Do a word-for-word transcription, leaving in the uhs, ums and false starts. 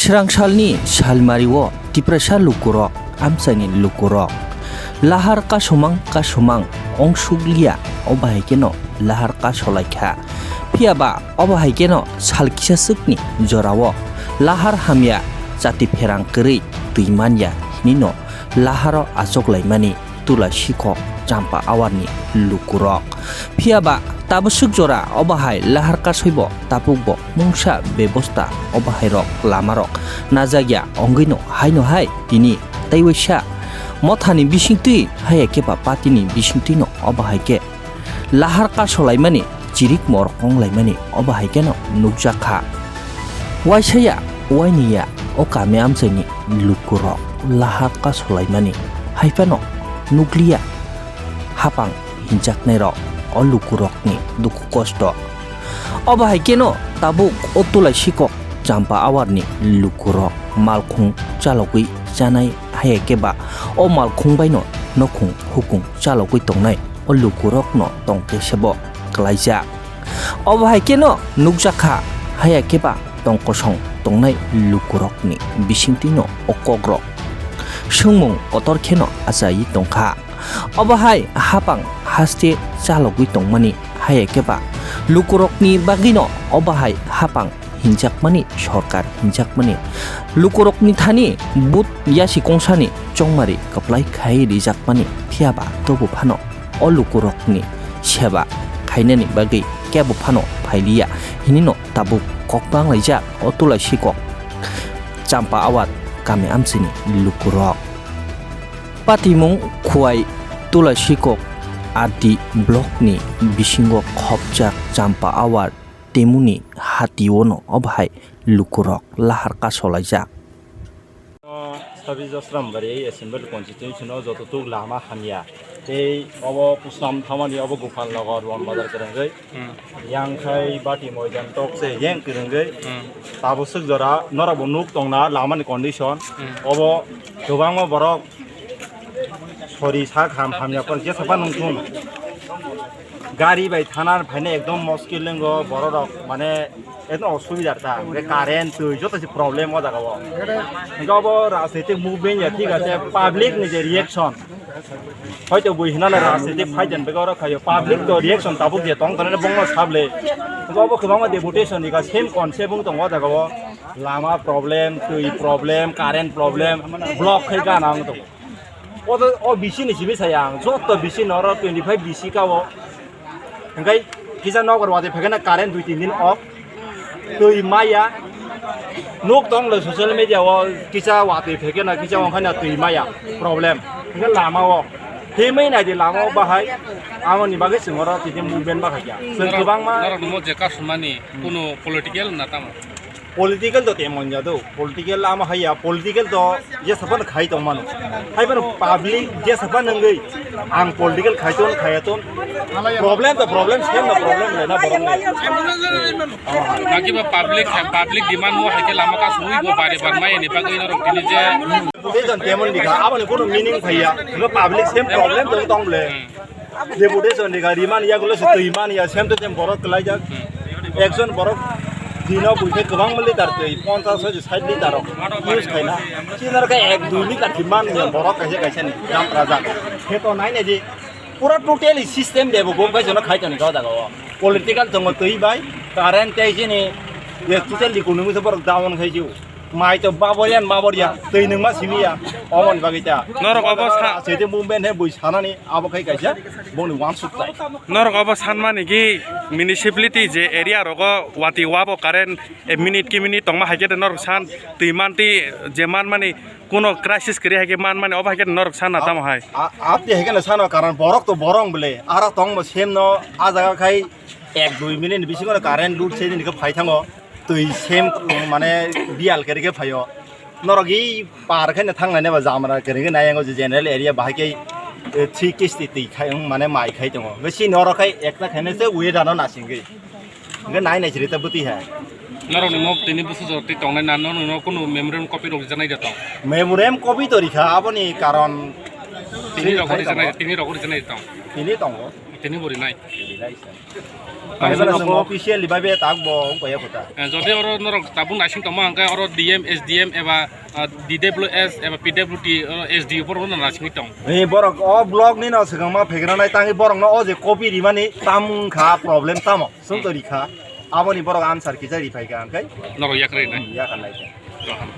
Thrangsalni salmario Tiprasa lukurok, amchaini lukurok lahar kasomang kasomang ongsukliya, obo hai kheno lahar kasolaikha. Phiyaba obo hai kheno sal kisaswkni jorao lahar hamya, chati pherang kwrwi twi manya hinino laharo achoklaimani Tula Sikhok, Champa Awarni lukurok. Phiyaba tabuswk jora obo hai lahar kasoibo tabukbo mungsa bebosta obo hairok lamarok najakya wngwino haino hai tini tei waisa mothani bisingtwi haiya khe ba patini bisingtwino obo hai khe lahar kasolaimani chirik morok wnglaimani obo hai kheno nukjakha. Waisaya, wainiya o kami amchaini lukurok lahar kasolaimani hai phano nukliya hapang hinjaknairok o lukurokni dukhu kosto. Obo hai kheno tabuk o Tulai Sikok Champa Awarni lukurok malkhung chalogwi chanai, haiya khe ba o malkhung baino nokhung hukung chalogwi tongnai o lukurokno tongkhe sebo klaijak. Obo hai kheno nukjakha, haiya khe ba tong kosong tongnai lukurokni bisingtwino o kokrok swngmung kotor kheno achaiwi tongkha. Obo hai hapang haste chalogwi tongmani, haiya khe ba lukurokni bagwino obo hai hapang hinjakmani, sorkar hinjakmani, lukurokni thani but yasi kongsani chongmari kwplai khai rijakmani, phiyaba tobo phano o lukurokni seba khainani bagwi kebo phano phailiya hinino tabuk kok banglaijak o Tulai Sikok Champa Awar kami amchini lukurok. Patimung Khwai Tulai Sikok R D blockni bisingo khopjak Champa Awar Temuni hationo obo hai lukurok lahar kasolaijak. Sabi Jasrambari Assembly Constituency no joto tuk lama hamya. Tei obo Pusnam Thamani obo Gopal Nagar Ruan Bazar kwrwngwi. Hmm. Yang khai bati moidan tok se yang kwrwngwi. Hmm. Tabuk swk jora norok bo nuk tongna lama ni condition. Hmm. Obo kwbangma borok sori sak ham hamya por jesa pa nung thung. Gari bai thana phaina ekdom moskil lengo borok rok mane ekdom osubidar ta. Hwnkhe current twi joto se problem o jaga o. Hwnkhe obo rajnitik movement ya thik ase, public ni je reaction. Hoito bui hinale rajnitik fight and begoro khayo. Public to reaction tabuk je tong tongene bongno sable. Hwnkhe obo kwbangma deputation ni ka same concept wng tongo o jaga o. Lama problem, twi problem, current problem, block khai gana wng tongo. O to, o B C ni simi saya ang, joto B C noro twenty five B C ka o. Hingkai kisa nokbar wadi phekena current dui tin din off. Twi maya. Nuk tong le social media o kisa watwi phekena kisa ongkhaina twi maya. Problem. Hingke lama o. Himai nai di lama o bahai. Amo ni bagwi chwng oro titi movement bahai ya. Chwng kwbangma. Norok ni mo je kasumani kuno political na tamo? Political to temo ya do. Political lama hai ya. Political to jesa phano khai tong mano. Hai phano public jesa phano nungwi ang political khai ton khai ton. Problem to problem, same no problem le na borok ni. Naki ba public, public demand mo hai ke lama ka sui bo bare bar mai ni bagwi norok tini je. Deputation temon dikha, aboni kuno meaning phaiya. Ngo public same problem tong tong ble. Deputation dikha, riman ya gulo se twi man ya, same to same borok kwlai jak. Ekjon borok dino buikhe kwbang litar twi, ponchash hoi sait litar rok use khaina. Chinar khe ek dui litar twi man ya borok kaisa kaisa ni, jam raja. Khe to nai nai di. Pura totally system debo bo bai jono khai toni o jaga o. Political tongo twi bai, current tei chini, ye totally kunung se borok down khai jiu. Mai to baborian maboria, twi nungma simiya, omon bagwi ta. Norok obo sa- Sete movement he bui sanani, abo khai kaisa, boni wansuk tai. Norok obo sanmani ki municipality je area rogo wati wabo current, e minute ki minute tongma hai khe norok san, twi manti je manmani kuno crisis kwrwi hai khe manmani obo hai khe norok sana tamo hai. A, a, abte hai khe sano karon borok to borong bole, ara tongmo sem no, a jaga khai ek dui minute bisingo current lut se din khe phai thango. Twi sem mane biyal kere khe phaio. Norok i par khe thang nai ba jamra kere khe nai ango je general area bahai khe, eh, three kisti twi khai mane mai khai tongo. Be si norok khai ekta khaine se weather no nasing gwi. Hingke nai nai chiri ta bwtwi hai. Norok ni mok tini busu jor twi tongnai na, norok no kunu memorandum copy rok rijak nai da tong? Memorandum copy to rikha aboni karon tini rok rijak nai, tini rok rijak nai tong? Tini tongo. Tini bo rinai. Rinai sa. Ang Ang sini sini bo officially bai be tak bo wng kaya kota. Eh, jodi oro norok tabuk naising tongma hwnkhe oro D M, S D M eba, ah, D W S eba P W D, oro S D O borok no naisingwi tong. Eh, borok o block ni no swkangma phegranai tangwi borok no o je copy rimani tam wngkha problem tamo. Sung to rikha. Aboni borok answer kisa riphai kha hwnkhe. Norok yakrwi nai. Hmm, yakarnai kha. Roham.